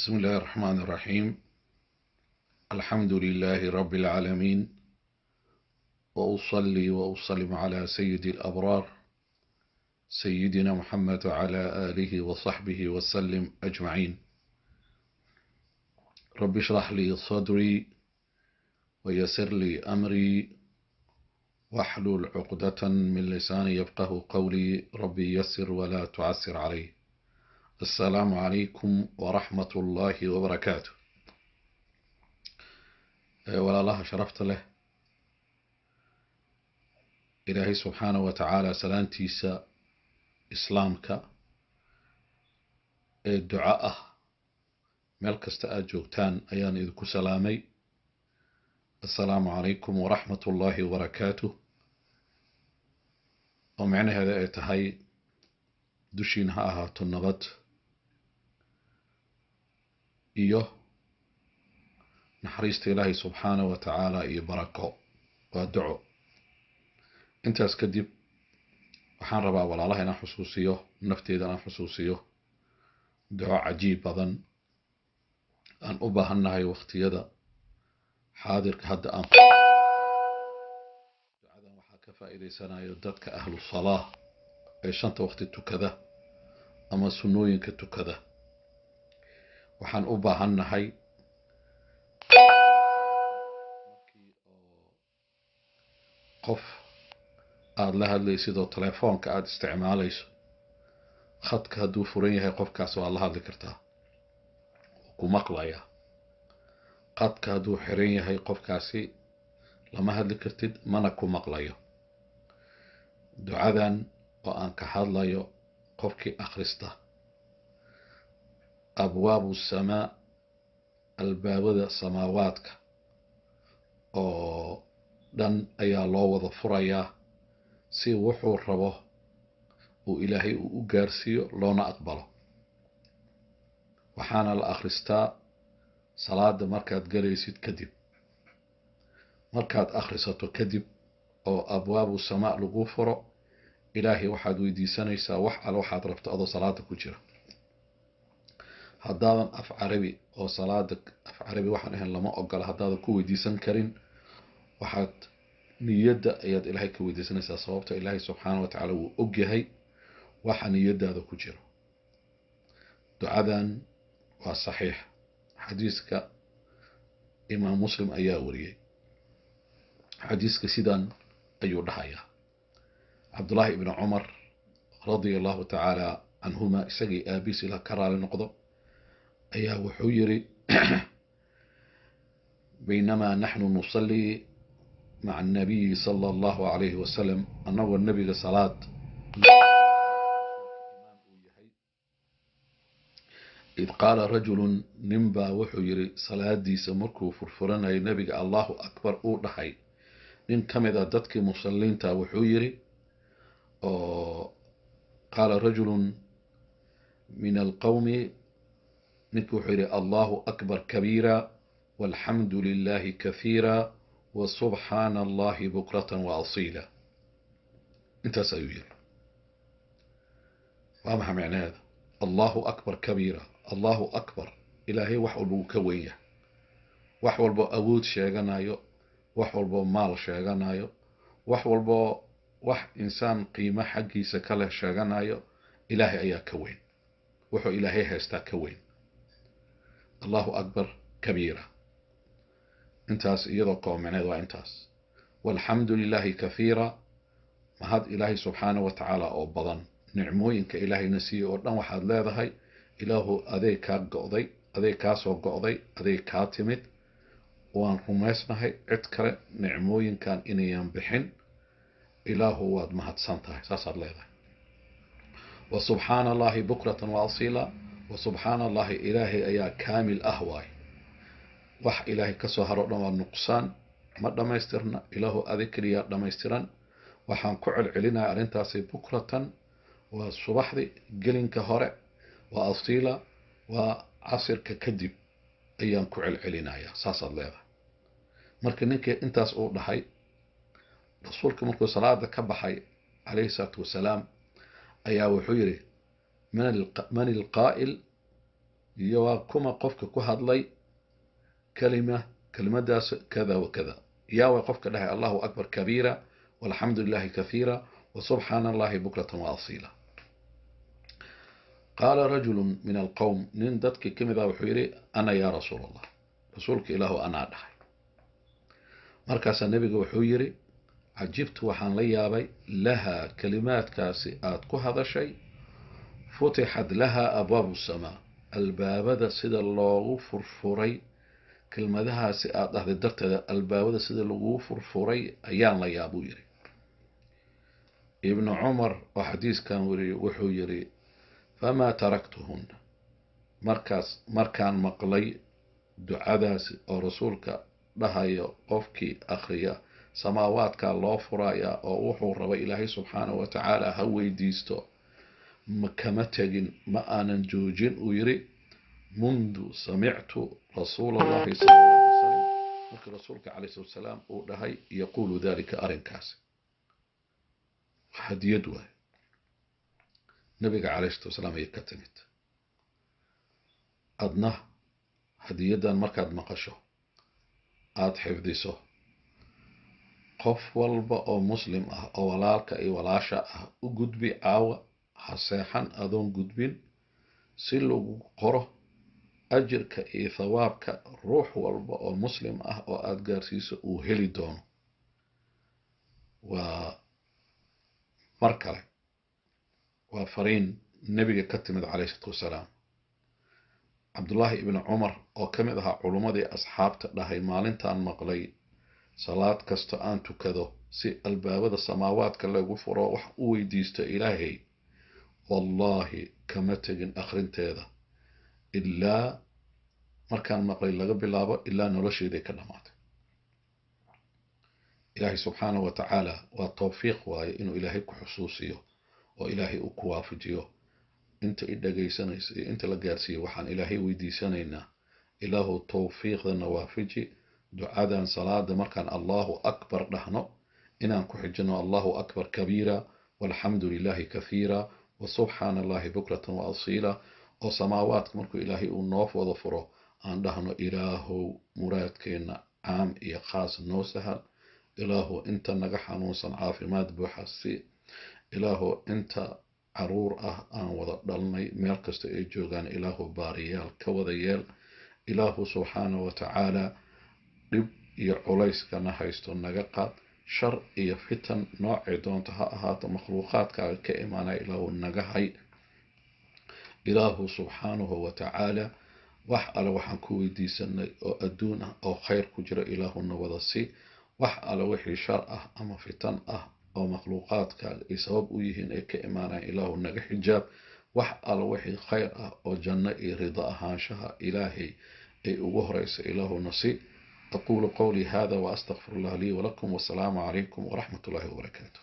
بسم الله الرحمن الرحيم. الحمد لله رب العالمين، وأصلي وأسلم على سيد الأبرار سيدنا محمد وعلى آله وصحبه وسلم أجمعين. رب اشرح لي صدري ويسر لي أمري واحلل عقدة من لساني يفقه قولي. ربي يسر ولا تعسر علي. السلام عليكم ورحمة الله وبركاته. Walaalaha sharafta leh, Ilaahay subxaanahu wa tacaala salaantiisa islaamka ee duco ah meel kasta aad joogtaan ayaan idinku salaamay. Assalaamu calaykum waraxmat ullaahi wabarakaatuh, oo micnaheeda ay tahay dushiina ha ahaato nabad iyo naxariista Ilaahay subxaanahu wa tacaala iyo barako. Waa duco. Intaas kadib, waxaan rabaa walaalaha inaan xusuusiyo, nafteeda inaan xusuusiyo duco cajiib badan aan u baahannahay waqtiyada xaadirka hadda aan. Ducadan waxaa ka faa'iidaysanayo dadka ahlu salaah ee shanta waqti tukada ama sunnooyinka tukada. Waxaan u baahannahay markii oo qof aada la hadlaysid oo telefoonka aada isticmaalayso, khadka hadduu furan yahay, qofkaas waad la hadli kartaa, wuu ku maqlayaa. Khadka hadduu xiran yahay, qofkaasi lama hadli kartid, mana ku maqlayo. Ducadan oo aan ka hadlayo, qofkii akhrista, abwaabu samaa, albaabada samaawaadka oo dhan ayaa loo wada furayaa si wuxuu rabo uu Ilaahay uu u gaarsiiyo loona aqbalo. Waxaana la akhristaa salaada markaad galaysid kadib. Markaad akhrisato kadib oo abwaabu samaa lagu furo, Ilaahay waxaad weydiisanaysaa wax al waxaad rabto adoo salaada ku jira. Haddaadan af Carabi, oo salaada af Carabi waxaan ahayn lama ogola, haddaadan ku weydiisan karin, waxaad niyadda ayaad Ilaahay ka weydiisanaysaa, sababta Ilaahay subxaana wa tacaala wuu og yahay waxa niyadaada ku jiro. Ducadan waa saxiix. Xadiiska Imaam Muslim ayaa wariyey. Xadiiska sidan ayuu dhahayaa: Cabdullaahi ibni Cumar radia Allahu tacaala canhuma, isagii aabiis Ilah ka raali noqdo, ayaa wuxuu yiri: baynamaa naxnu nusallii maca annabiyi sala Allahu calayhi wasalam, annagoo Nebiga salaad imaam uu yahay, id qaala rajulun, ninbaa wuxuu yiri salaadiisa markuu furfuranayay Nebiga, Allahu akbar uu dhahay, nin ka mid a dadkii musalliinta wuxuu yiri oo qaala rajulun min alqowmi, ninku wuxuu yidhi: Allahu akbar kabiira, walxamdu lilahi kathiira, wasubxaana Allahi bukratan wa asiila. Intaas ayuu yidhi. Waa maxaa micnaheeda Allahu akbar kabiira? Allahu akbar, Ilaahay wax walba wuu ka weyn yahay, wax walbo awood sheeganayo, wax walbo maal sheeganayo, wax walbo wax insaan qiimo xaggiisa ka leh sheeganayo, Ilaahay ayaa ka weyn. Wuxuu Ilaahay haystaa ka weyn. Allahu akbar kabiira, intaas iyadoo koob micneed waa intaas. Walxamdu lilahi kathiira, mahad Ilaahay subxaana wa tacaala oo badan, nicmooyinka Ilaahayna siiyey oo dhan waxaad leedahay: Ilaahu adeeg kaa go'day, adeeg kaa soo go'day, adeeg kaa timid. Waan rumaysnahay cid kale nicmooyinkan inayan bixin. Ilaahu waad mahadsan tahay, saasaad leedahay. Wa subxaana Allahi bukratan wa asiila. Wa subxaana Allahi, Ilaahay ayaa kaamil ah waay. Wax Ilaahay ka soo haro dhan waa nuqsaan, ma dhammaystirna. Ilaahu adig keliyaa dhammaystiran. Waxaan ku celcelinaya arrintaasi: bukratan waa subaxdi gelinka hore, waa asiila waa casirka kadib ayaan ku celcelinayaa, saasaad leedahay. Marka ninkii intaas uu dhahay, Rasuulka markuu salaada ka baxay calayhi salaatu wasalaam ayaa wuxuu yidhi: man ilqaa'il? Iyo waa kuma qofka ku hadlay kalima, kelimadaas kada wa kada? Yaa way qofka dhahay "Allahu akbar kabiira, walxamdu lilahi kathiira, wasubxaana Allahi bukratan wa asiila"? Qaala rajulu min alqowm, nin dadkii ka mid ah wuxuu yidhi: "Ana, yaa Rasuul Allah, Rasuulka Ilaahu, anaa dhahay." Markaasaa Nebiga wuxuu yidhi: "Cajibtu, waxaan la yaabay, lahaa, kelimaadkaasi aad ku hadashay, futixat laha abwaabu samaa, albaabada sida loogu furfuray kelmadahaasi aad dhahday darteeda, albaabada sida lagugu furfuray ayaan la yaabuu yidhi. Ibnu Cumar oo xadiiskan weriyey wuxuu yidhi: "Famaa taraktuhunna." Markaas markaan maqlay ducadaasi oo Rasuulka dhahayo qofkii akhriya samaawaadka loo furayaa oo wuxuu rabay Ilaahay subxaanahu wa tacaala ha weydiisto, ma kama tegin, ma aanan joojin, uu yidhi, mundu samictu Rasuula Allahi sala Allah alay wasalam, markii Rasuulka calayh salatu wasalaam uu dhahay, yaquulu dalika, arrinkaasi hadiyad waay Nabiga calayh salatu wasalaam ayay ka timid. Adna hadiyaddan markaad maqasho aada xifdiso, qof walba oo Muslim ah oo walaalka iyo walaasha ah u gudbi. Caawa ha seexan adoon gudbin, si lagu qoro ajirka iyo thawaabka ruux walba oo Muslim ah oo aada gaarsiiso uu heli doono. Waa mar kale, waa fariin Nebiga ka timid calayh isalaatu wasalaam. Cabdullaahi Ibni Cumar oo ka mid ahaa culummadii asxaabta dhahay: "Maalintaan maqlay salaad kasta aan tukado si albaabada samaawaadka lagu furo wax u weydiisto Ilaahay, wallaahi kama tegin akhrinteeda ilaa markaan maqlay laga bilaabo ilaa nolosheeday ka dhammaatay." Ilaahay subxaanahu wa tacaala waa towfiiq waaye inuu Ilaahay ku xusuusiyo oo Ilaahay uu ku waafajiyo. Inta i dhagaysanaysa iyo inta la gaarsiiyo waxaan Ilaahay weydiisanaynaa: Ilaahu towfiiqdana waafiji ducadan salaada markaan "Allahu akbar" dhahno inaan ku xijino "Allahu akbar kabiira, walxamdu lilahi kathiira, wasubxaana Allahi bukratan wa asiila", oo samaawaadka markuu Ilaahay uu noo wada furo aan dhahno: "Ilaahow, muraadkeenna caam iyo khaas noo sahal. Ilaahow, inta naga xanuunsan caafimaad buuxa si. Ilaahow, inta caruur ah aan wada dhalnay meel kasta ay joogaan, Ilaahu baariyaal ka wada yeel. Ilaahu subxaanahu wa tacaala dhib iyo culayskana haysto naga qaad. Shar iyo fitan noocay doonto ha ahaato makhluuqaadkaaga ka imaanaya, Ilaahu naga hay. Ilaahu subxaanahu wa tacaala wax ale waxaan ku weydiisanay oo adduun ah oo khayr ku jira, Ilaahuna wada si. Wax ale wixii shar ah ama fitan ah oo makhluuqaadkaaga ay sabab u yihiin ay ka imaanayaan, Ilaahu naga xijaab. Wax ale wixii khayr ah oo janno iyo rido ahaanshaha Ilaahay ay ugu horeysa, Ilaahuna si. Aquulu qowlii hada wa astaqfir Allah lii walakum, wasalaamu calaykum waraxmat ullahi wabarakaatu."